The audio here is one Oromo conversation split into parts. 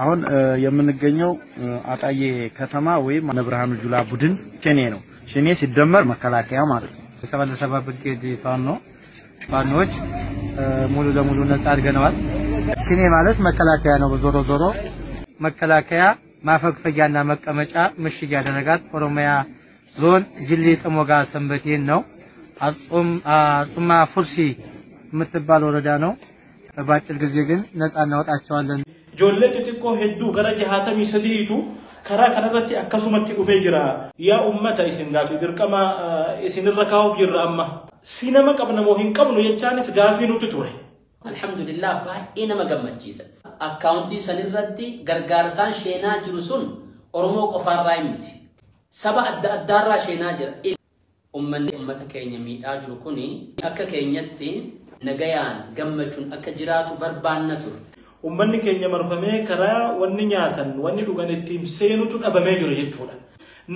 አሁን የምንገኘው አጣዬ ከተማ ወይም ነብርሃኑ ጁላ ቡድን ሸኔ ነው። ሸኔ ሲደመር መከላከያ ማለት ነው። 77 ብርጌድ ፋኖች ሙሉ ለሙሉ ነፃ አድርገነዋል። ሸኔ ማለት መከላከያ ነው። ዞሮ ዞሮ መከላከያ ማፈግፈጊያና መቀመጫ ምሽግ ያደረጋት ኦሮሚያ ዞን ጅሊ ጥሞጋ ሰንበቴን ነው። አጹማ ፉርሲ የምትባል ወረዳ ነው። በአጭር ጊዜ ግን ነፃ እናወጣቸዋለን። Ijoollee xixiqqoo hedduu gara 63tu karaa kanarratti akkasumatti dhumee jira. Yaa ummata isin gaafii dirqama isinirra kaa'uuf jirra amma. Si nama qabna moo hin qabnu jechaanis gaafii nuti ture. Alhamdulillah baay'ee nama gammachiisa. Akkaawuntii sanirratti gargaarsaan sheenaa jiru sun Oromoo qofaarraa miti. Saba adda addaarraa sheenaa jira. Uummanni uummata keenya miidhaa jiru kuni akka keenyatti nagayaan gammachuun akka jiraatu barbaanna ture. Uummanni keenya marfamee karaa wanni nyaatan wanni dhugan ittiin seenutu dhabamee jira jechuudha.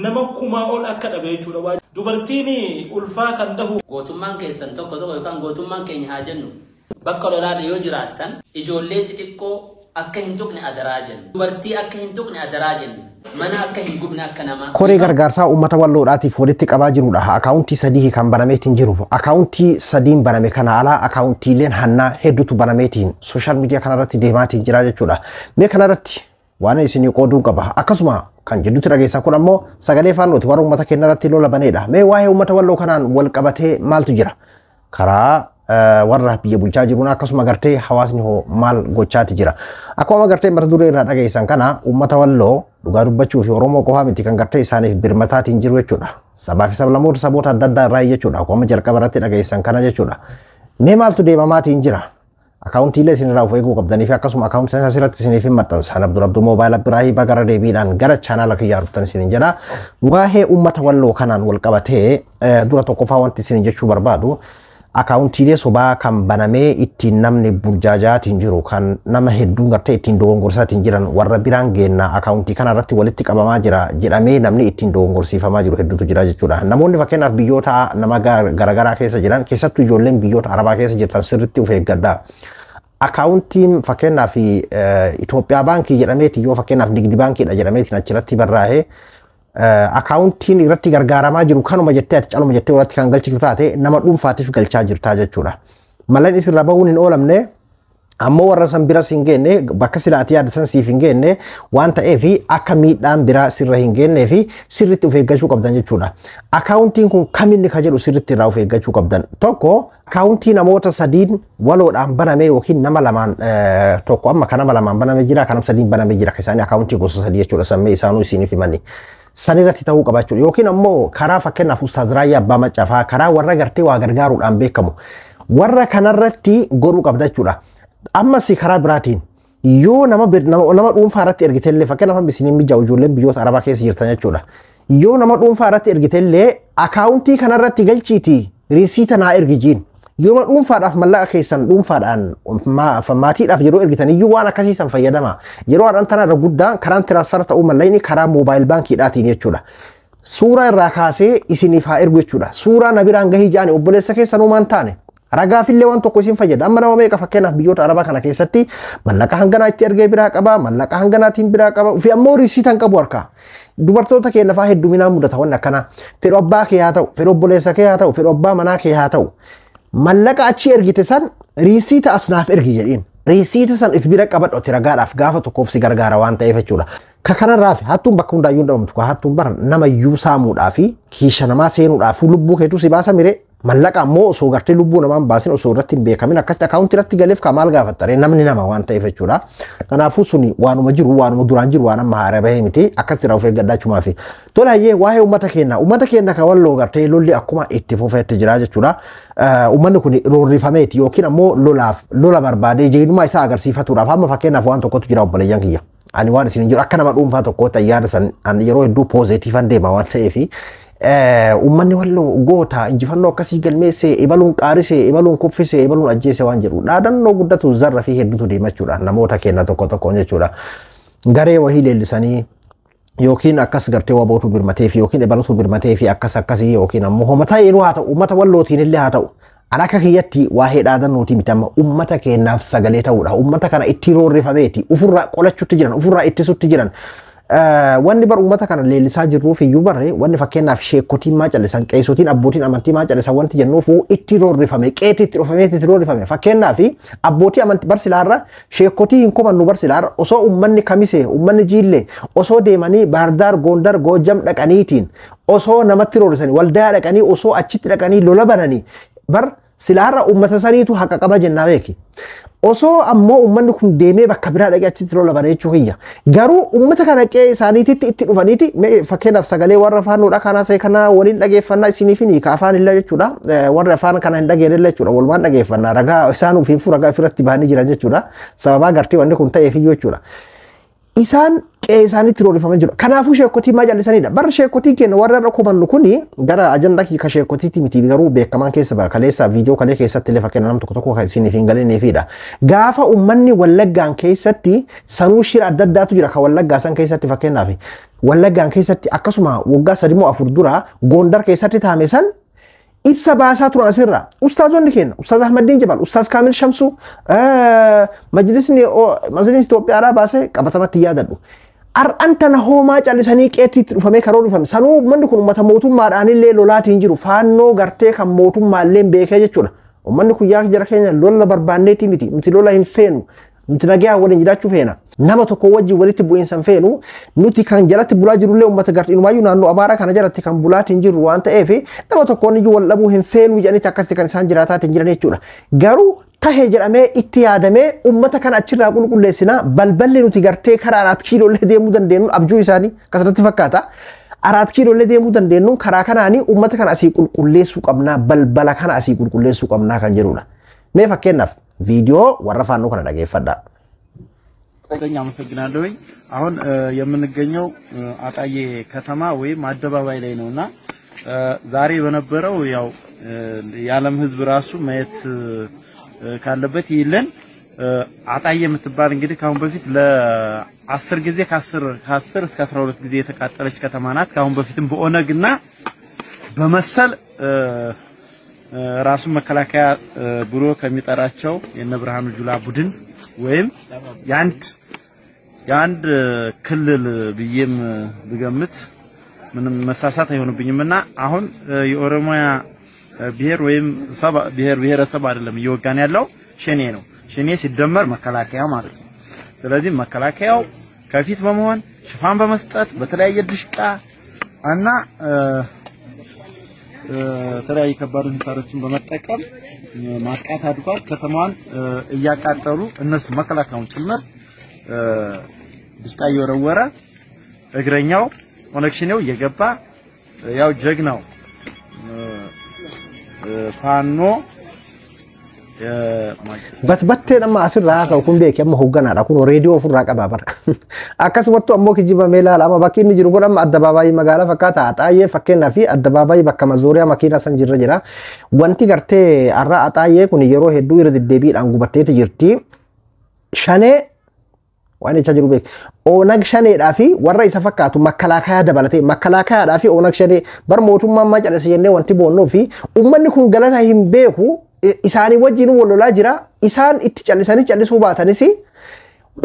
Nama kumaa ol akka dhabe jechuudha. Dubartiin ulfaa kan dahu. Gootummaan keessan tokko tokko yookaan gootummaan keenya haa jennu bakka lolaarra yoo jiraattan ijoollee xixiqqoo akka hin tuqne adaraa jennu. Dubartii akka hin tuqne adaraa jennu. Mana akka hin gubne akka namaa. Koree gargaarsaa uummata walloodhaatiif walitti qabaa jirudha. Akaawuntii sadii kan banameetiin jiru. Akaawuntii sadiin baname kana alaa akaawuntiileen hannaa hedduutu banameetiin sooshaal miidiyaa kanarratti deemaatiin jira jechuudha. Mee kanarratti waan isinii qooduu qaba. Akkasuma kan jidduutti dhageessan kun ammoo sagalee faannooti warra uummata keenyarratti lola baneedha. Mee waa'ee uummata walloo kanaan wal qabatee maaltu jira? Karaa warra biyya bulchaa jiruun akkasuma gartee hawaasni hoo maal gochaati jira. Akkuma gartee mata duree irraa dhageessan kana uummata walloo dhugaa dubbachuu fi Oromoo qofaa miti kan gartee isaaniif birmataatiin jiru jechuudha. Sabaa fi sablammoota saboota adda addaa irraa jechuudha. Akkuma jalqaba irratti dhageessan kana jechuudha. Mee maaltu deemamaatiin jira? Akaawuntiilee isin irraa of eeguu qabdanii fi akkasuma akaawuntii sana asirratti isiniif hin maxxansan. Abdul Abduu Moobaayil Abiraahii gara deebiidhaan gara chaanaala kiyyaa dhuftan isiniin jedha. Waa'ee uummata walloo kanaan wal qabatee dura tokkoffaa wanti isin jechuu barbaadu akaawuntiilee sobaa kan banamee ittiin namni burjaajaatiin jiru kan nama hedduun gartee ittiin dogongorsaatiin jiran warra biraan geenna akaawuntii kana irratti walitti qabamaa jira jedhamee namni ittiin dogongorsiifamaa jiru hedduutu jira jechuudha. Namoonni fakkeenyaaf biyyoota nama garaagaraa keessa jiran keessattuu ijoolleen biyyoota Arabaa keessa jirtan sirriitti of eeggadhaa. Akaawuntiin fakkeenyaaf Itoophiyaa baankii jedhameeti yoo fakkeenyaaf Nigdi baankiidha jedhameetiin achirratti barraa'ee akaawuntiin irratti gargaaramaa jiru kanuma jettee ati caluma jettee irratti kan galchitu taate nama dhuunfaatiif galchaa jirtaa jechuudha. Malleen isirra bahuun hin oolamne ammoo warra san bira hin geenne bakka silaatii yaada san siif hin geenne waan ta'eef akka miidhaan biraa sirra hin geennee fi sirriitti of eeggachuu qabdan jechuudha. Akaawuntiin kun kaminni ka jedhu sirriitti irraa of eeggachuu qabdan. Tokko akaawuntii namoota sadiin waloodhaan baname yookiin nama lamaan tokko amma kan nama lamaan baname jira kan nama sadiin baname jira isaanii akaawuntii gosa sadii jechuudha sammee isaanuu isiniif himani. Sanirratti ta'uu qaba jechuudha. Yookiin ammoo karaa fakkeenyaaf Ustaaz Raayyaa Abbaa Maccaa karaa warra gartee waa gargaaruudhaan beekamu warra kanarratti godhuu qabda jechuudha. Ammas karaa biraatiin yoo nama dhuunfaa irratti ergitellee fakkeenyaaf isiniin mijaa'u ijoolleen biyyoota Arabaa keessa jirtan jechuudha. Yoo nama dhuunfaa irratti ergitellee akaawuntii kanarratti galchiitii riisiita naa ergi jiin. Yoo dhuunfaadhaaf mallaqa keessan dhuunfaadhaan maatiidhaaf yeroo ergitan iyyuu waan akkasii san fayyadama. Yeroo har'aan tana irra guddaan karaan tiraansfara ta'uu mallaqni karaa moobaayil baankiidhaatiin jechuudha. Suuraa irraa kaasee isiniif haa ergu jechuudha. Suuraa na biraan gahii jedhani obboleessa keessan uumaan taane. Ragaafillee waan tokko isin fayyada. Amma nama meeqa fakkeenyaaf biyyoota Arabaa kana keessatti mallaqa hanganaa itti ergee biraa qaba, mallaqa hanganaatiin biraa qaba. Ofii ammoo riisiitan qabu harkaa. Dubartoota keenya fa'aa hedduminaan mudata wanni akkanaa. Fedhu abbaa kee haa ta'u, fedhu obboleessa kee haa ta'u, fedhu abbaa manaa kee haa ta'u. Mallaqa achi ergite san riisiita as naaf ergi jedhiin. Riisiita san if bira qabadhu ati ragaadhaaf gaafa tokkoof si gargaara waan ta'eef jechuudha. Ka kanarraa fi hattuun bakka hundaayyuu hin dhabamtu. Hattuun bara nama iyyuu saamuudhaa fi kiisha namaa seenuudhaaf lubbuu keetu si baasa miree. Mallaqa ammoo osoo gartee lubbuu namaa hin baasin osoo irratti hin beekamin akkasitti akaawuntii irratti galeef ka maal gaafatta namni nama waan ta'eef jechuudha. Kanaafuu suni waanuma jiru waanuma duraan jiru waan amma haaraa bahee miti akkasitti irraa of eeggadhaa fi. Tole hayyee waa'ee uummata keenyaa uummata keenya kan walloo gartee lolli akkuma itti fufeetti jira jechuudha. Uummanni kun roorrifameeti yookiin ammoo lolaaf lola barbaadee jeenummaa isaa agarsiifatuudhaaf amma fakkeenyaaf waan tokkotu jira obboleeyyan kiyya. Ani waan isin jiru akka nama dhuunfaa tokkootti yaada san ani yeroo hedduu poozeetiifan deema waan ta'eef uummanni walloo goota injifannoo akkasii galmeesse ibaluun qaarise ibaluun kuffise ibaluun ajjeese waan jedhu dhaadannoo guddatu zarra fi hedduutu deema jechuudha namoota keenya tokko tokkoon jechuudha. Garee wahii leellisanii yookiin akkas gartee wabootu birmatee fi yookiin ibaluutu birmatee fi akkas akkasii yookiin ammoo homataa eenyu haa ta'u uummata wallootiin illee haa ta'u An akka kiyyatti waa'ee dhaadannooti miti amma uummata keenyaaf sagalee ta'uudha. Uummata kana itti roorrifameeti. Ufurraa qolachuutti jiran, ufurraa ittisutti jiran. Wanni bar uummata kana leellisaa jirruuf iyyuu barre wanni fakkeenyaaf sheekotiin maa callisan, qeessotiin abbootiin amantii maa callisan wanti jennuuf itti roorrifame, qeetii itti dhufamee itti roorrifame. Fakkeenyaaf abbootii amantii barsilaarra sheekotii hin komannu barsilaarra osoo uummanni Kamisee, uummanni Jiillee osoo deemanii Baardaar, Gondar, Goojam dhaqaniitiin osoo namatti roorrisanii waldaa dhaqanii osoo achitti dhaqanii lola bananii bar silaarra uummata saniitu haqa qaba jennaa beeki. Osoo ammoo uummanni kun deemee bakka biraa dhaqee achitti lola bana jechuu kiyya. Garuu uummata kana qe'ee isaaniititti itti dhufaniiti fakkeenyaaf sagalee warra faannoodha kanaa see kana waliin dhageeffannaa isiniif hin hiika afaan illee jechuudha. Warra afaan kana hin dhageenye illee jechuudha. Walumaan dhageeffannaa ragaa isaan ofiifuu ragaa ofirratti bahanii jiran jechuudha. Sababaa gartee wanni kun ta'eef iyyuu jechuudha. Isaan qe'ee isaaniitti roorrifaman jiru. Kanaafuu sheekotii maa jallisanidha. Barra sheekotiin keenya warra irra kumannu kuni gara ajandaa ka sheekotiitti miti garuu beekamaan keessa ba'a. Kaleessa viidiyoo kalee keessatti illee fakkeenya nam tokko tokko kan isiniif hin galiniifidha. Gaafa uummanni Wallaggaan keessatti sanuu shira adda addaatu jira kan Wallaggaa san keessatti fakkeenyaaf Wallaggaan keessatti akkasuma waggaa 3 moo 4 dura Gondar keessatti taa'ame san ibsa baasaa turan asirra. Ustaazonni keenya, Ustaaz Ahmadiin Jabal, Ustaaz Kaamil Shamsuu, majlisni Itoophiyaadhaa baasee qabatamatti yaadadhu. Har'aan tana hoomaa callisanii qeettiitti dhufamee karoo dhufame. Sanuu uummanni kun uummata mootummaadhaan illee lolaatiin jiru. Faannoo gartee kan mootummaallee beekee jechuudha. Uummanni kun yaa jara keenya lola barbaanneetii miti. Nuti lola hin feenu. Nuti nagaa waliin jiraachuu feena. Nama tokko wajjin walitti bu'iinsa hin feenu. Nuti kan jalatti bulaa jirullee uummata gartee inumaayyuu naannoo Amaaraa kana jalatti kan bulaatiin jirru waan ta'eef nama tokkoon iyyuu wal dhabuu hin feenu jedhanitti akkasitti kan isaan jiraataatiin jiran jechuudha. Garuu tahee jedhamee itti yaadamee uummata kana achirraa qulqulleessinaa balballi nuti gartee karaa 4 kiiloollee deemuu dandeenyu abjuu isaanii akkasumatti fakkaata. 4 kiiloollee deemuu dandeenyu karaa kanaanii uummata kana asii qulqulleessuu qabnaa balbala kana asii qulqulleessuu qabnaa kan jedhudha. Mee fakkeenyaaf viidiyoo warra faannoo kana dhageeffadhaa. አመሰግናለሁኝ። አሁን የምንገኘው አጣዬ ከተማ ወይም አደባባይ ላይ ነውና ዛሬ በነበረው ያው የዓለም ሕዝብ ራሱ ማየት ካለበት ይልን አጣዬ የምትባል እንግዲህ ካሁን በፊት ለ10 ጊዜ ከ10 እስከ 12 ጊዜ የተቃጠለች ከተማ ናት። ካሁን በፊትም በኦነግና በመሰል ራሱን መከላከያ ብሎ ከሚጠራቸው የነብርሃኑ ጁላ ቡድን ወይም ያንድ ክልል ብዬም ብገምት ምንም መሳሳት አይሆንብኝምና አሁን የኦሮሞያ ብሔር ወይም ሰባ ብሔር ብሔረሰብ አይደለም እየወጋን ያለው ሸኔ ነው። ሸኔ ሲደመር መከላከያ ማለት ነው። ስለዚህ መከላከያው ከፊት በመሆን ሽፋን በመስጠት በተለያየ ድሽቃ እና የተለያዩ ከባድ መሳሪያዎችን በመጠቀም ማጥቃት አድርጓል። ከተማዋን እያቃጠሉ እነሱ መከላከያውን ጭምር ድሽቃ እየወረወረ እግረኛው ኦነግ ሸኔው እየገባ ያው ጀግናው ፋኖ Batbatteen amma asirraa haasa'u kun beeki amma hoogganaadha kun reediyoo ofirraa qaba bara. Akkasumattuu ammoo kijibamee ilaala amma bakki inni jiru kun amma addabaabaayii magaalaa fakkaata Axaayyee fakkeenyaa fi addabaabaayii bakka mazooriyaa makiinaa san jirra jira. Wanti gartee har'a Axaayyee kun yeroo hedduu irra deddeebiidhaan gubatteeti jirti. Shanee waan jechaa jiru beeki. Oonag shaneedhaa fi warra isa fakkaatu makkalaakayaa dabalatee makkalaakayaadhaa fi oonag shanee bar mootummaan maa calise jennee wanti boonnuu fi uummanni kun galata hin beeku. Isaanii wajjin wal lolaa jira. Isaan itti callisanii callisuu baatanis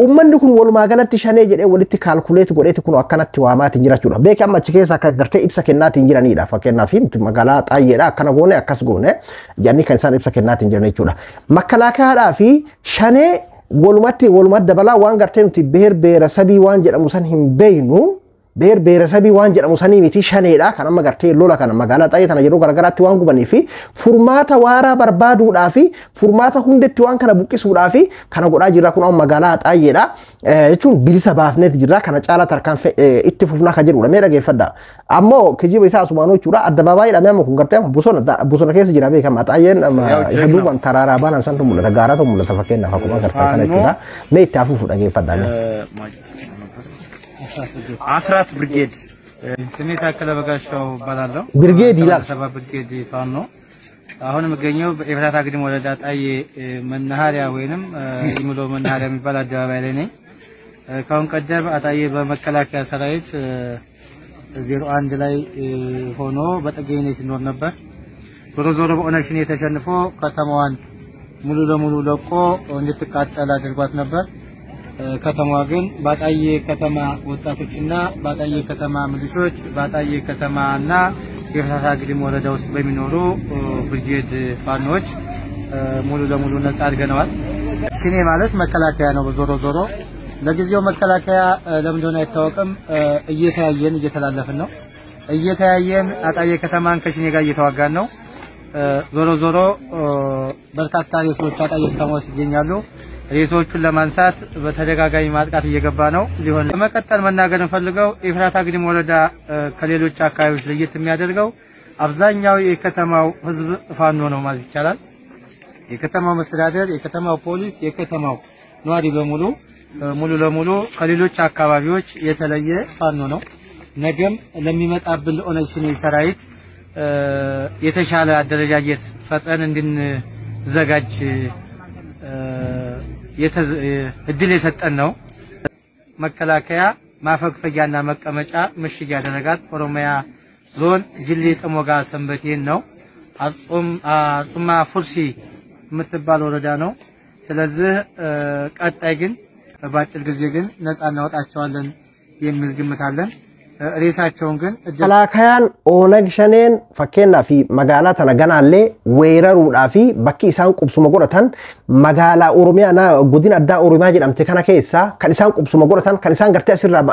uummanni kun walumaa galatti shanee jedhee walitti kaalkuleet godheeti kun akkanatti waamaatiin jira jechuudha. Beeki amma achi keessa akka gartee ibsa kennaatiin jiranidha. Fakkeenyaaf magaalaa Axaayyeedha akkana goone akkas goone jedhanii kan isaan ibsa kennaatiin jiran jechuudha. Makkalaakayaadhaa fi shanee walumatti dabalaa waan gartee nuti beer beera sabii waan jedhamu san hin beeknu. Beer beera sabii waan jedhamu sanii miti shaneedha kan amma gartee lola kana magaalaa Axaayyee tana yeroo garagaraatti waan gubanii fi furmaata waaraa barbaaduudhaa fi furmaata hundetti waan kana buqqisuudhaa fi kana godhaa jirra kun amma magaalaa Axaayyeedha jechuun bilisa baafneeti jirra kana caalaa tarkaanfii itti fufnaa kan jedhudha. Mee dhageeffadha. Ammoo kijiba isaa asumaanuu jechuudha addabaabaayii dha amma kun gartee bosona keessa jira beekama Axaayyeen isa duubaan taraaraa baanaan santu mul'ata gaaratu mul'ata fakkeenyaaf akkuma gartaa kana jechuudha. Mee itti hafuufu dhageeffadha. አስራት ብርጌድ ስሜ ታከለ በጋሻው እባላለሁ። ብርጌድ ይላል። ሰባ ብርጌድ ፋኖ። አሁን የምገኘው በኤፍራታ ግድም ወረዳ አጣዬ መናኸሪያ ወይንም ኢምሎ መናኸሪያ የሚባል አደባባይ ላይ ነኝ። ከአሁን ቀደም አጣዬ በመከላከያ ሰራዊት 01 ላይ ሆኖ በጥገኝነት ይኖር ነበር። ዞሮ ዞሮ በኦነግ ሸኔ ተሸንፎ ከተማዋን ሙሉ ለሙሉ ለቆ እንድትቃጠል አድርጓት ነበር። ከተማዋ ግን ባጣዬ ከተማ ወጣቶችና ባጣዬ ከተማ ሚሊሾች ባጣዬ ከተማና የፍራታ ግድም ወረዳ ውስጥ በሚኖሩ ብርጌድ ፋኖች ሙሉ ለሙሉ ነፃ አድርገነዋል። ሽኔ ማለት መከላከያ ነው። ዞሮ ዞሮ ለጊዜው መከላከያ ለምን እንደሆነ አይታወቅም። እየተያየን እየተላለፍን ነው። እየተያየን አጣዬ ከተማን ከሽኔ ጋር እየተዋጋን ነው። ዞሮ ዞሮ በርካታ ሬሶች አጣዬ ከተማ ውስጥ ይገኛሉ። ሬሶቹን ለማንሳት በተደጋጋሚ ማጥቃት እየገባ ነው። ሊሆን በመቀጠል መናገር እንፈልገው ኤፍራታ ግድም ወረዳ ከሌሎች አካባቢዎች ለየት የሚያደርገው አብዛኛው የከተማው ህዝብ ፋኖ ነው ማለት ይቻላል። የከተማው መስተዳደር፣ የከተማው ፖሊስ፣ የከተማው ነዋሪ በሙሉ ሙሉ ለሙሉ ከሌሎች አካባቢዎች የተለየ ፋኖ ነው። ነገም ለሚመጣብን ኦነግ ሸኔ ሰራዊት የተሻለ አደረጃጀት ፈጥረን እንድንዘጋጅ እድል የሰጠን ነው። መከላከያ ማፈግፈጊያና መቀመጫ ምሽግ ያደረጋት ኦሮሚያ ዞን ጅሌ ጥሞጋ ሰንበቴን ነው። አርጡማ ፉርሲ የምትባል ወረዳ ነው። ስለዚህ ቀጣይ ግን በአጭር ጊዜ ግን ነፃ እናወጣቸዋለን የሚል ግምት አለን። ሬሳቸውን ግን መከላከያን Oonag Shaneen fakkeenyaa fi magaalaa tana ganaallee weeraruudhaa fi bakki isaan qubsuma godhatan magaalaa Oromiyaa godina addaa Oromiyaa jedhamte kana keessa kan isaan qubsuma godhatan kan isaan gartee asirraa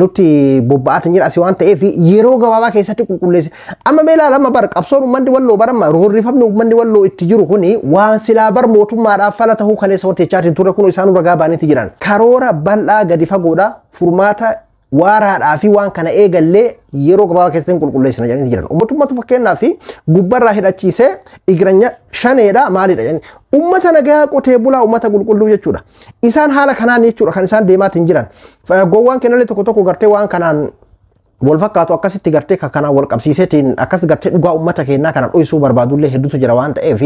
nutti bobba'atan jira asii waan ta'eef yeroo gabaabaa keessatti qulqulleesse. Amma mee ilaalama bar qabsoon uummanni walloo baramma roorrifamni uummanni walloo itti jiru kuni waan silaa bar mootummaadhaaf fala tahuu kaleessa wanti jechaatiin turre kun isaan ragaa baaniitti jiran. Karoora bal'aa gadi fagoodha furmaata waaraadhaa fi waan kana eegallee yeroo gabaabaa keessatti qulqulleessina jedhanii jiran. Mootummaatu fakkeenyaa fi gubbarraa hidhachiisee igiranya shaneedha maalidha jedhanii uummata nagaa qotee bulaa uummata qulqulluu jechuudha. Isaan haala kanaan jechuudha kan isaan deemaatiin jiran. Gowwaan kennallee tokko tokko gartee waan kanaan wal fakkaatu akkasitti gartee kanaan wal qabsiiseetiin akkas gartee dhugaa uummata keenyaa kana dho'isuu barbaadullee hedduutu jira waan ta'eef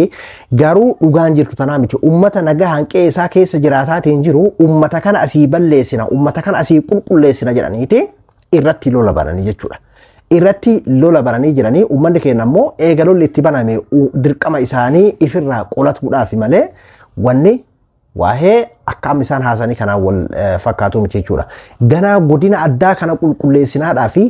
garuu dhugaan jirtu tanaa miti. Uummata nagaa hanqee isaa keessa jiraataatiin jiru uummata kana asii balleessina uummata kana asii qulqulleessina jedhaniiti irratti lola bananii jechuudha. Irratti lola bananii jiranii uummanni keenya immoo eega lolli itti baname dirqama isaanii ifirraa qolatuudhaaf malee wanni waa'ee akka amma isaan haasanii kanaan wal fakkaatu miti jechuudha. Ganaa godina addaa kana qulqulleessinaadhaa fi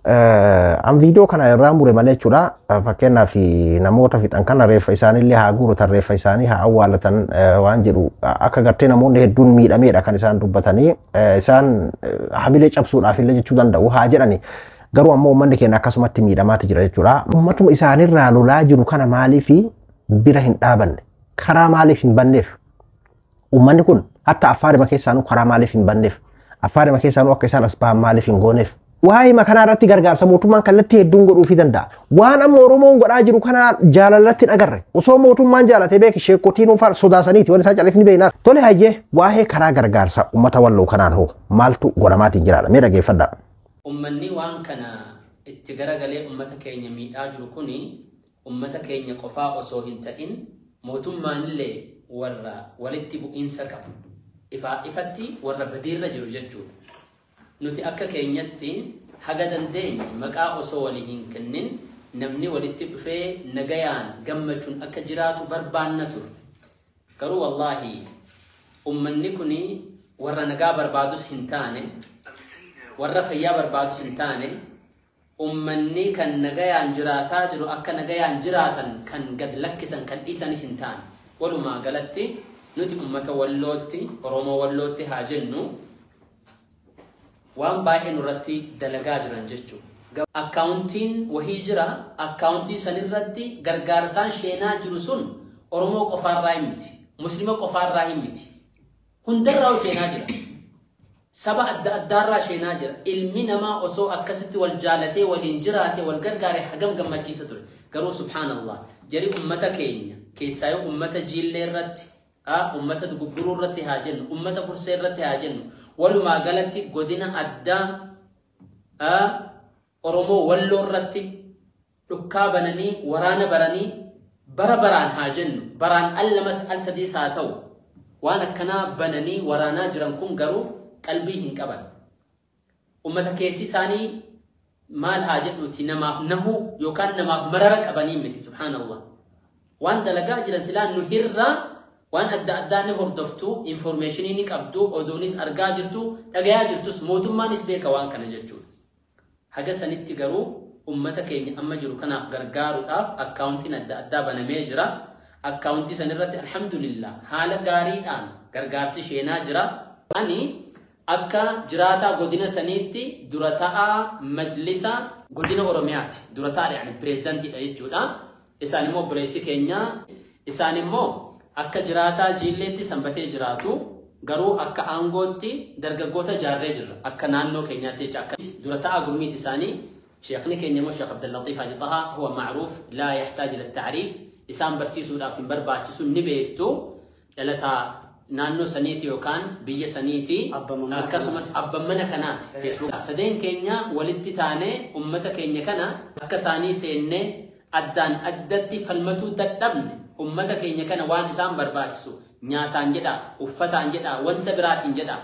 an viidiyoo kana irraa mure malee jechuudha. Fakkeenyaaf namoota fixan kana reeffa isaaniillee haa guuratan reeffa isaanii haa awwaalatan waan jedhu akka gartee namoonni hedduun miidhameedha kan isaan dubbatanii isaan hamilee cabsuudhaaf illee jechuu danda'u haa jedhani. Garuu ammoo uummanni keenya akkasumatti miidhamaati jira jechuudha. Uummatuma isaanirraa lolaa jiru kana maaliif bira hin dhaabanne? Karaa maaliif hin banneef? Uummanni kun hatta affaarima keessaanuu karaa maaliif hin banneef? Affaarima keessaanuu akka isaan as bahan maaliif hin gooneef? Waa'ee makanaa irratti gargaarsa mootummaan kallattii hedduun godhuufii danda'a. Waan amma Oromoon godhaa jiru kana jaalalatti hin agarre. Osoo mootummaan jaalatee beeki sheekotiin dhuunfaa sodaasaniiti waan isaan calleef ni beeknaa. Tole hayyee waa'ee karaa gargaarsa uummata walloo kanaan hoo maaltu godhamaatiin jiraadha? Mee dhaggeeffadhaa. Uummanni waan kana itti garagalee uummata keenya miidhaa jiru kuni uummata keenya qofaa osoo hin ta'in mootummaanillee warra walitti bu'iinsa qabu ifaa ifatti warra badiirra jiru jechuudha. Nuti akka keenyatti haga dandeenye maqaa osoo walii hin kennin namni walitti dhufee nagayaan gammachuun akka jiraatu barbaanna ture. Garuu wallaahi uummanni kuni warra nagaa barbaadus hin taane warra fayyaa barbaadus hin taane uummanni kan nagayaan jiraataa jiru akka nagayaan jiraatan kan gad lakkisan kan dhiisanis hin taane. Walumaa galatti nuti uummata wallootti Oromoo wallootti haa jennu waan baay'ee nurratti dalagaa jiran jechuudha. Akkaawuntiin wahii jira akkaawuntii sanirratti gargaarsaan sheenaa jiru sun Oromoo qofaarraa hin miti Muslima qofaarraa hin miti hundarraa sheenaa jira. Saba adda addaarraa sheenaa jira. Ilmi namaa osoo akkasitti wal jaalatee waliin jiraate wal gargaare hagam gammachiisa ture. Garuu subhaanallah jari uummata keenya keessaayyuu uummata jiillee irratti uummata gugguruu irratti haa jennu uummata fursee irratti haa jennu walumaa galatti godina addaa Oromoo walloo irratti dhukkaa bananii waraana baranii bara baraan haa jennu baraan al lamas al sadiis haa ta'u waan akkanaa bananii waraanaa jiran kun garuu qalbii hin qaban. Uummata keessi isaanii Maal haa jedhuuti, namaaf nahuu yookaan namaaf marara qabanii miti, subhaanallah. Waan dalagaa jiran silaa nu hirraa waan adda addaa ni hordoftu, informationii ni qabdu, oduunis argaa jirtu, dhagayaa jirtus, mootummaanis beeka waan kana jechuudha. Haga sanitti garuu ummata keenya amma jiru kanaaf gargaaruudhaaf akkaawuntiin adda addaa banamee jira. Akkaawuntii sanirratti alhamdulillah haala gaariidhaan gargaarsi sheenaa jira. Ani akka jiraataa godina saniitti dura ta'aa majlisa godina Oromiyaati. Dura ta'aa yani pireezidantiidha jechuudha. Isaan immoo obboleessi keenya, isaan immoo akka jiraataa Jiilleetti Sanbatee jiraatu, garuu akka aangootti dargaggoota jaarree jirra akka naannoo keenyaatti jecha, akka dura ta'aa gurmiiti isaanii. Sheekni keenya immoo Sheekh Abdallatiif Haji Tahaa huwa ma'ruuf, laa yaxtaaj ila ta'riif, isaan barsiisuudhaaf hin barbaachisu, ni beektu, dhalataa naannoo saniiti yookaan biyya saniiti, akkasumas abban mana kanaati. Facebook sadeen keenya walitti taanee ummata keenya kana akka isaanii seennee addaan addatti falmatuu dadhabne, ummata keenya kana waan isaan barbaachisu nyaataan jedha, uffataan jedha, wanta biraatiin jedha,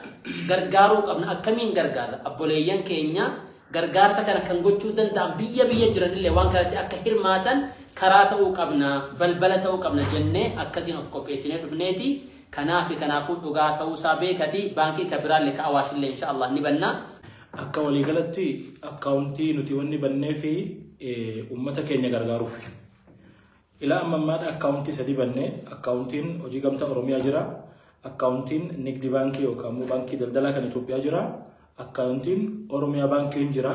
gargaaruu qabna. Akkamiin gargaarra? Obboleeyyan keenya gargaarsa kana kan gochuu danda'an biyya biyya jiranillee waan kanatti akka hirmaatan karaa ta'uu qabna, balbala ta'uu qabna jennee akkasiin of qopheessinee dhufneeti. Kanaafi kanaafuu dhugaa ta'uusaa beekati, baankii ka biraallee ka Awaashillee insha Allah ni banna. Akka waliigalatti akkaawuntii nuti wanni bannee fi uummata keenya gargaaruuf. Ilaa amma ammaadha akkaawuntii sadi bannee, akkaawuntiin Hojii Gamtaa Oromiyaa jira, akkaawuntiin Nigdi Baankii yookaan immoo Baankii Daldalaa kan Itoophiyaa jira, akkaawuntiin Oromiyaa Baankiin jira.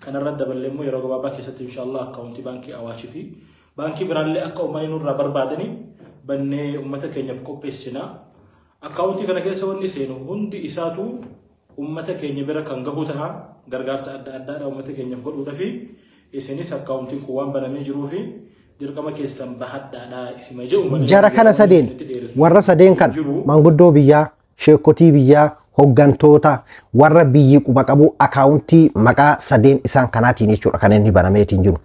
Kanarra daballee immoo yeroo gabaabaa keessatti inshallah akkaawuntii Baankii Awaashii fi baankii biraallee akka uummanni nurraa barbaadanii bannee uummata keenyaaf qopheessina. Akkaawuntii kana keessa wanni seenu hundi isaatu uummata keenya bira kan gahu ta'a, gargaarsa adda addaadha uummata keenyaaf godhuudhaa fi isinis akkaawuntiin kun waan banamee jiruu fi dirqama keessan bahadhaadha isima jedhu malee Jara kana sadeen, warra sadeen kana, manguddoo biyyaa, sheekotii biyyaa, hoggantoota warra biyyi quba qabu, akaawuntii maqaa sadeen isaan kanaatiin jechuudha kan inni banameetiin jiru.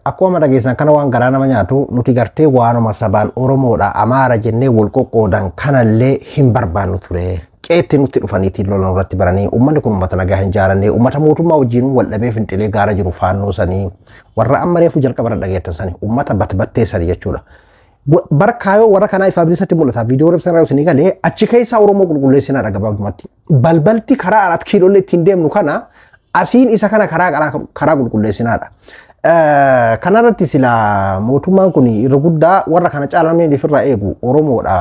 Akkuma dhageessan kana, waan garaa nama nyaatu, nuti gartee waanuma sabaan Oromoodha Amaara jennee wal qoqqoodan kanallee hin barbaannu ture. Qeetti nutti dhufaniitiin lolan irratti baranii, uummanni kun uummata nagaa hin jaalanne, uummata mootummaa wajjin wal dhabee fincilee gaara jiru, faannoo sanii warra amma reefu jalqaba irra dhageettan sanii, uummata batbattee sanii jechuudha. Barkaayoo warra kanaa ifaa bilisatti mul'ata. Viidiyoo reefsan irraa isinii galee achi keessaa Oromoo qulqulleessinaadha gabaabumatti. Balbalti karaa 4 kiiloolee ittiin deemnu kana asiin isa kana karaa qulqulleessinaadha. Kanarratti sila mootummaan kun irra guddaa warra kana caalaa namni ofirraa eegu Oromoodha.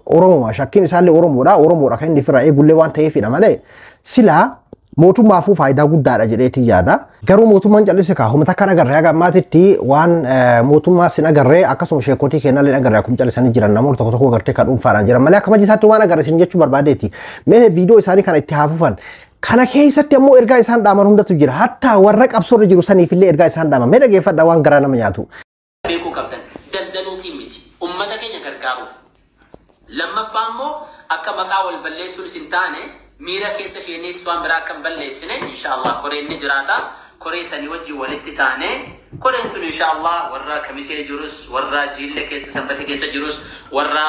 Oromoma shakkiin isaallee Oromoodha. Oromoodha kan inni ofirraa eegullee waan ta'eefidha malee sila mootummaafuu faayidaa guddaadha jedheetiin yaada. Garuu mootummaan callise kaa humna takkaan agarree haga ammaatitti waan mootummaa sin agarree, akkasuma sheekotii kennallee agarree, akkuma callisanii jiran, namoota tokko tokko agartee kan dhuunfaadhaan jiran malee akka majisaatti waan agarre isin jechuu barbaadeeti. Mee viidiyoo isaanii kana itti haafufan. Kana keessatti ammoo ergaa isaan dhaaman hundatu jira. Hatta warra qabsoorra jiru saniifillee ergaa isaan dhaaman. Mee dhageeffadha waan garaa nama nyaatu. Beekuu qabdan daldaluufi miti, ummata keenya gargaaruuf. Lammaffaa immoo akka maqaa wal balleessuun isin taane, miira keessa isheeneetis waan biraa akka hin balleessine, insha Allah koreen ni jiraata. Koree sanii wajjin walitti taane, koreen sun insha Allah warra Kamisee jirus, warra Jiille keessa Sanbate keessa jirus, warra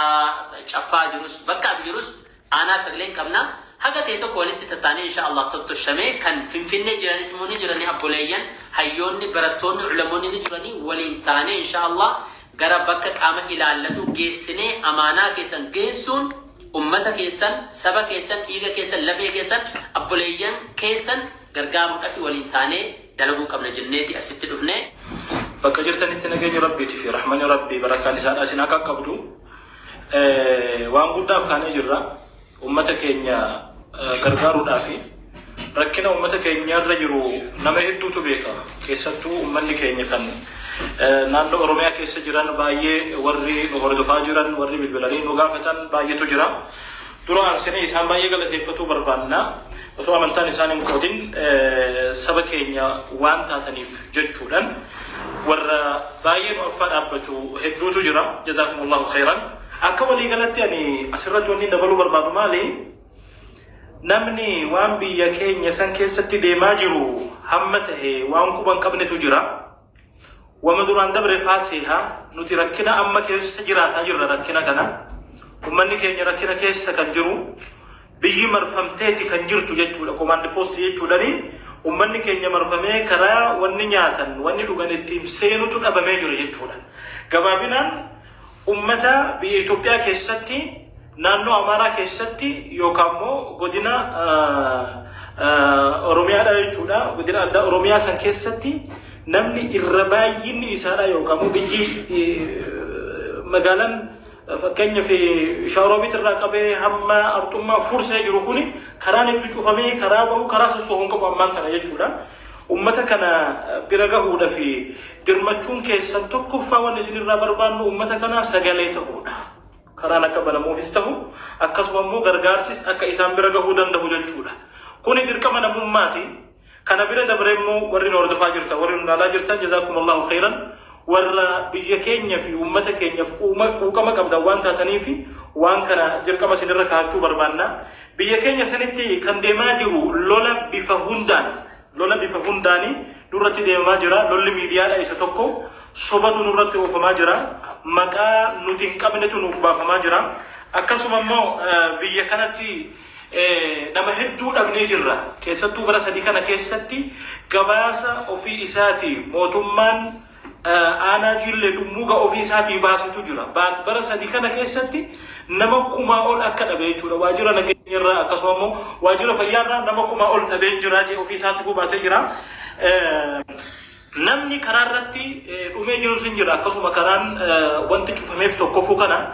Caffaa jirus, bakka abi jirus, aanaa sagaleen qabna. Haga ta'e tokko walitti tattaanee insha Allah tottoshamee, kan Finfinnee jiranis immoo ni jiranii, abboleeyyan, hayyoonni, barattoonni, ulamoonni ni jiranii, waliin taanee insha Allah gara bakka qaama ilaallatu geessinee amaanaa keessan geessuun ummata keessan, saba keessan, dhiiga keessan, lafee keessan, abboleeyyan keessan gargaaruudhaaf waliin taanee dalaguu qabna jenneeti asitti dhufne. Bakka jirtanitti nageenya Rabbiitii fi rahmanni Rabbii barakaan isaadhaa isin akka qabdu, waan guddaaf kaanee jirra. Uummata keenya gargaaruudhaaf rakkina uummata keenya irra jiru nama hedduutu beeka. Keessattuu uummanni keenya kan naannoo Oromiyaa keessa jiran baay'ee warri nu hordofaa jiran, warri bilbilanii nu gaafatan baay'eetu jira. Dura aansinee isaan baay'ee galateeffatuu barbaanna. Osoo amantaan isaan hin qoodin saba keenya waan taataniif jechuudhaan warra baay'ee nu affaa dhaabbatu hedduutu jira. Jazaakumullahu khairan. Akka waliigalatti ani asirratti wanni dabaluu barbaadu maali? Namni waan biyya keenya san keessatti deemaa jiru hamma tahe waan quban qabnetu jira. Wama duraan dabre faaseha, nuti rakkina amma keessa jiraataa jirra rakkina kana. Uummanni keenya rakkina keessa kan jiru, biyyi marfamteeti kan jirtu jechuudha. Command post jechuudhani Uummanni keenya marfamee karaa wanni nyaatan wanni dhugan ittiin seenutu dhabamee jiru jechuudha. Gabaabinaan uummata biyya Itoophiyaa keessatti naannoo Amaaraa keessatti yookaan immoo godina Oromiyaadha jechuudha. Godina addaa Oromiyaa san keessatti namni irra baay'inni isaadha yookaan immoo biyyi magaalaan fakkeenyaaf Shawaroobiit irraa qabee hamma Arxummaa Fursee jiru kuni karaan itti cufamee karaa bahu karaa sossoo'uun qabu ammaan kana jechuudha. Uummata kana bira gahuudhaa fi dirmachuun keessan tokkoffaa wanni isinirraa barbaannu uummata kanaaf sagalee ta'uudha. Karaan akka banamuufis ta'u akkasuma immoo gargaarsis akka isaan bira gahuu danda'u jechuudha. Kuni dirqama namummaati. Kana bira dabaree immoo warri nu hordofaa jirtan warri nu ilaalaa jirtan jazaakumullahu khairan warra biyya keenya fi uummata keenyaaf quuqama qabdan waan taataniif waan kana dirqama isinirra kaa'achuu barbaanna. Biyya keenya sanitti kan deemaa jiru lola bifa hundaan lola bifa hundaanii nurratti deemaa jira. Lolli miidiyaadha isa tokko sobatu nurratti oofamaa jira. Maqaa nuti hin qabnetu nuuf baafamaa jira. Akkasuma immoo biyya kanatti nama hedduu dhabnee jirra. Keessattuu bara sadii kana keessatti gabaasa ofii isaatii mootummaan aanaa jillee dhummuuga ofii isaatii baasetu jira. Bara sadii kana keessatti nama 1000 ol akka dhabe jechuudha. Waajjira nageenyarraa akkasuma immoo waajjira fayyaarraa nama 1000 ol dhabee jira jee ofii isaatiifuu baasee jira. Namni karaa irratti dhumee jirus hin jira. Akkasuma karaan wanti cufameef tokkofuu kana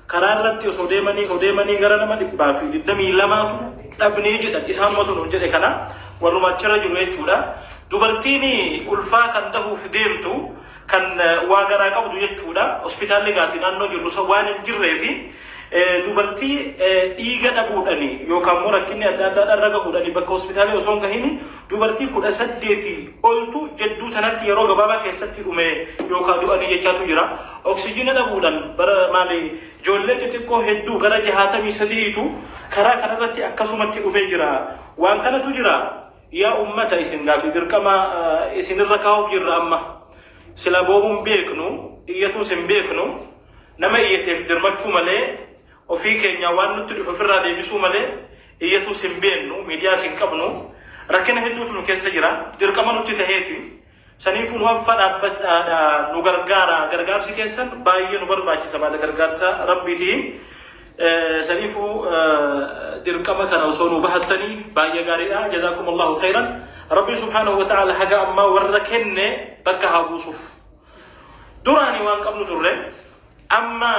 karaa irratti osoo deemanii gara nama 122 dhabnee jedhan isaanumatu nuun jedhe kana warruma achirra jiru jechuudha. Dubartiin ulfaa kan tahuuf deemtu kan waa garaa qabdu jechuudha. Hospitaalli gaatii naannoo jirru waan hin jirree fi dubartii dhiiga dhabuudhani yookaan immoo rakkinni adda addaa dharra gahuudhani bakka hospitaalii osoo hin gahin dubartii 18 oltu jedduu tanatti yeroo gabaabaa keessatti dhume yookaan du'anii jechaatu jira. Oksijiina dhabuudhaan bara maali ijoollee xixiqqoo hedduu gara 63tu karaa kanarratti akkasumatti dhumee jira. Waan kanatu jira. Yaa uummata isin gaatii dirqama isinirra kaa'uuf jirra amma. Sila boohuun beeknu iyyatuus hin beeknu nama iyyateef dirmachuu malee ofii keenya waan nutti dhufe ofirraa deebisuu malee iyyatuus hin beeknu miidiyaas hin qabnu rakkina hedduutu nu keessa jira dirqama nutti taheeti. Saniifuu nu affa dhaabbadhaadha nu gargaara gargaarsi keessan baay'ee nu barbaachisa baada gargaarsa rabbiiti. Saniifuu dirqama kana osoo nu bahattanii baay'ee gaariidha. Jazaakumullahu khairan. Rabbiin subhaanahu wa ta'ala haga ammaa warra kenne bakka haa buusuuf. Duraanii waan qabnu turre amma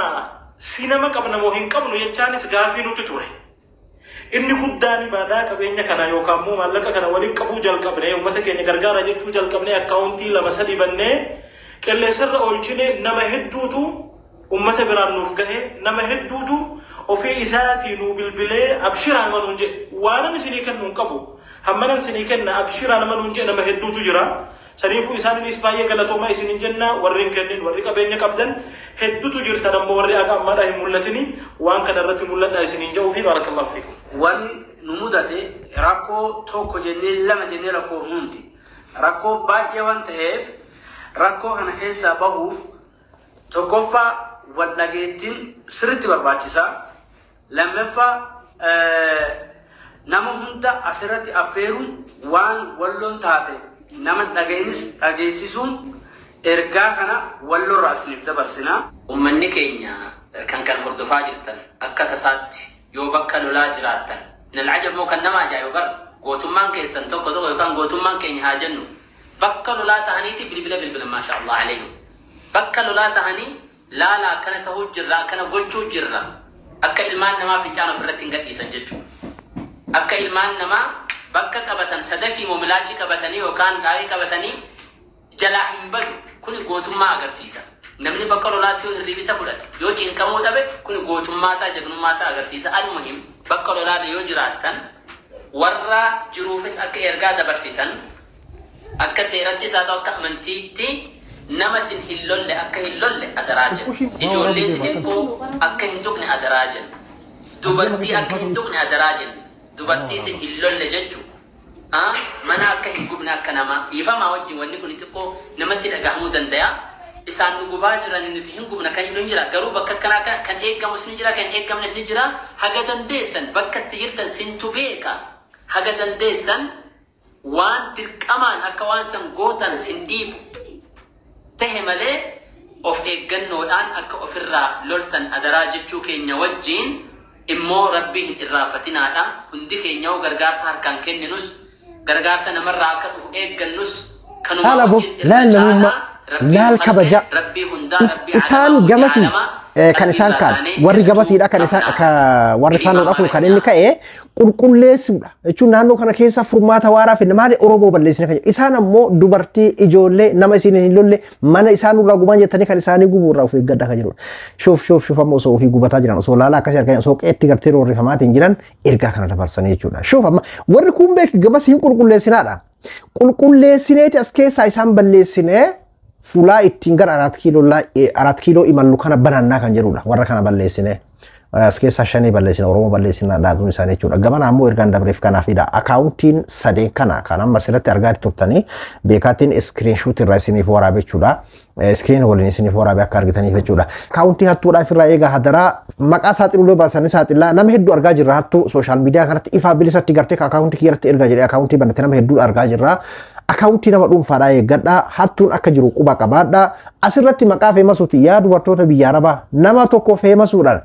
si nama qabna moo hin qabnu jechaanis gaafii nutti ture. Inni guddaan ibaadaa qabeenya kana yookaan immoo maallaqa kana waliin qabuu jalqabne uummata keenya gargaara jechuu jalqabne akkaawuntii 2 3 bannee qilleensarra oolchine nama hedduutu uummata biraan nuuf gahe nama hedduutu ofii isaatii nuu bilbilee abshiraa nama nuun jedhe waanan isinii kennu hin qabu hammanan isinii kenna abshiraa nama nuun jedhe nama hedduutu jira. Saniifuu isaaniinis baay'ee galatoomaa isiniin jenna warri hin kennin warri qabeenya qabdan hedduutu jirtan ammoo warri akka ammaadhaa hin mul'atini waan kana irratti mul'adhaa isiniin jedhuu fi baarakallahu fiikum. Wanni nu mudate rakkoo tokko jennee lama jennee rakkoo hundi rakkoo baay'ee waan ta'eef rakkoo kana keessaa bahuuf tokkoffaa wal dhageettiin sirriitti barbaachisaa. Lammaffaa nama hunda asirratti affeeruun waan walloon taate nama dhageenis dhageessisuun ergaa kana wallorraa isiniif dabarsinaa. Uummanni keenya kan hordofaa jirtan akka tasaatti yoo bakka lolaa jiraattan nal'ajab moo kan nama ajaa'ibu bara gootummaan keessan tokko tokko yookaan gootummaan keenya haa jennu bakka lolaa ta'aniiti bilbila bilbila maasha Allah alayhi bakka lolaa ta'anii laala akkana ta'uu jirra akkana gochuu jirra akka ilmaan namaa fincaan ofirratti hin gadhiisan jechuudha. Akka ilmaan namaa bakka qabatan sadafii moomilaachii qabatanii yookaan taa'ee qabatanii jalaa hin badu kuni gootummaa agarsiisa. Namni bakka lolaatti yoo hirribisa fudhate yoo cinqamuu dhabe kuni gootummaa isaa jagnummaa isaa agarsiisa. Almuhim bakka lolaarra yoo jiraattan warra jiruufis akka ergaa dabarsitan akka seerattis haa ta'u akka amantiitti nama sin hin lolle akka hin lolle adaraa jenna. Ijoollee xixiqqoo akka hin tuqne adaraa jenna. Dubartii akka hin tuqne adaraa jenna. Dubartii sin hin lolle jechuudha. Mana akka hin gubne akka namaa dhiifamaa wajjin wanni kun xiqqoo namatti dhagahamuu danda'a. Isaan nu gubaa jiran nuti hin gubna kan jedhu hin jira. Garuu bakka akkanaa kan eeggamus ni jira kan eeggamne ni jira. Haga dandeessan bakka itti jirtan sintu beeka. Haga dandeessan Waan dirqamaan akka waan san gootan sin dhiibu tahe malee of eeggannoodhaan akka ofirraa loltan adaraa jechuu keenya wajjiin immoo Rabbii hin irraanfatinaadha. Hundi keenya hoo gargaarsa harkaan kenninus gargaarsa namarraa akka dhufu eeggannus kanumaa Laal aboo, wajjin irra laal namummaa, caalaa Rabbii laal nu khalqe, kabajaa. Rabbii hundaa, Rabbii Isaan aalamaa, mootii gamasii aalamaa, kan isaan qalbii kaan irraa taanee warri jechuu gamasiidha kan isaan qabna. ka warri Jedhii faanoodha kun Imaam kan inni Ahmad. ka'e qulqulleessuudha jechuun naannoo kana keessa furmaata waaraa finna maali Oromoo balleessine kan jedhu. Isaan ammoo dubartii ijoollee nama isin hin lolle mana isaan irraa guban jettanii kan isaanii gubuu irraa of eeggadhaa kan jedhudha. Shuuf shuuf shuuf amma osoo ofii gubataa jiran osoo laalaa akkasii argaa osoo qeetti gartee roorrifamaatiin jiran ergaa kana dabarsanii jechuudha. Shuuf amma warri kun beek gamas hin qulqulleessinaadha. Qulqulleessineeti as keessaa isaan balleessinee fulaa ittiin gara Araat Kiiloo imallu kana banannaa kan jedhudha. Warra kana balleessine as keessaa shanii balleessine Oromoo balleessina dhaabuun isaanii jechuudha. Gamana ammoo ergaan dabreef kanaafidha. Akaawuntiin sadeen kana kan amma asirratti argaa turtanii beekaatiin iskiriinshuut irraa isiniif waraabe jechuudha. Iskiriin waliin isiniif waraabe akka argitaniif jechuudha. Akaawuntii hattuudhaaf irraa eegaa hadaraa maqaa saaxiluulee baasanii saaxilaa nama hedduu argaa jirra hattuu sooshaal miidiyaa kanatti ifaa bilisatti gartee akaawuntii kiyyatti ergaa jedhee akaawuntii banate nama hedduu argaa jirra. Akaawuntii nama dhuunfaadhaa eeggadhaa hattuun akka jiru quba qabaadhaa asirratti maqaa feemasuuti yaa dubartoota biyya arabaa nama tokko feemasuudhaan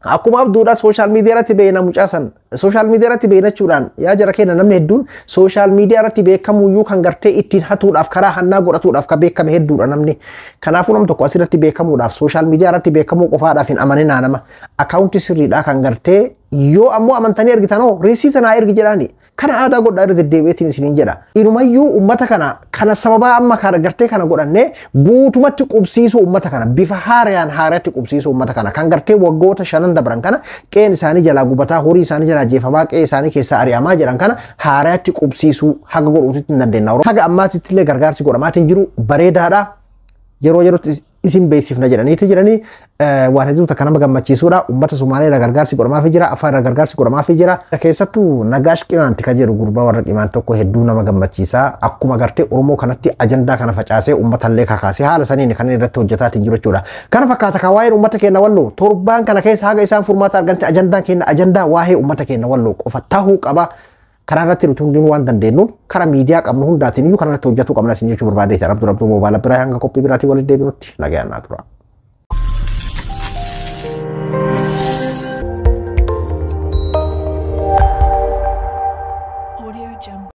akkuma abduudhaan sooshaal miidiyaa irratti beekna mucaasan sooshaal miidiyaa irratti beeknachuudhaan yaa jara keenya namni hedduun sooshaal miidiyaa irratti beekamuyyuu kan gartee ittiin hatuudhaaf karaa hannaa godhatuudhaaf kan beekame hedduudha namni. Kanaafuu nam tokko asirratti beekamuudhaaf sooshaal miidiyaa irratti beekamuu qofaadhaaf hin amaninaa nama akaawuntii sirriidhaa kan gartee yoo ammoo amantanii ergitanoo riisii tanaa ergi jedhaani. Kana aadaa godhaa irra deddeebi'eetiin isiniin jedha. Inumayyuu uummata kana kana sababaa amma kana gartee kana godhannee guutumatti qubsiisuu uummata kana bifa haarayaan haarayatti qubsiisuu uummata kana kan gartee waggoota shanan dabran kana qe'een isaanii jalaa gubataa horii isaanii jalaa jeefamaa qe'ee isaanii keessaa ari'amaa jiran kana haarayatti qubsiisuu haga godhuutti hin dandeenya. Haga ammaatitti illee gargaarsi godhamaatiin jiru bareedaadha. Yeroo yerootti isin beeksifna jedhaniiti jiranii waan hedduu takka nama gammachiisuudha. Uummata Sumaalee irraa gargaarsi godhamaafii jira. Afaan irraa gargaarsi godhamaafii jira. Keessattuu Nagaash Qimaanti kan jedhu gurbaa warra Qimaant tokko hedduu nama gammachiisa. Akkuma gartee Oromoo kanatti ajandaa kana facaasee uummatallee kakaasee haala saniin kan inni irratti hojjetaatiin jiru jechuudha. Kana fakkaata kan waa'een uummata keenya walloo torbaan kana keessa haga isaan furmaata argante ajandaan keenya ajandaa waa'ee uummata keenya walloo qofa tahuu qaba. Karaa irratti nuti hundinuu waan dandeenyu karaa miidiyaa qabnu hundaatiin iyyuu karaa irratti hojjetuu qabna isin jechuu barbaadeeti. Abduu Abduu moobaala biraa hanga qophii biraatiin walitti deebinutti nagayaan naa tura.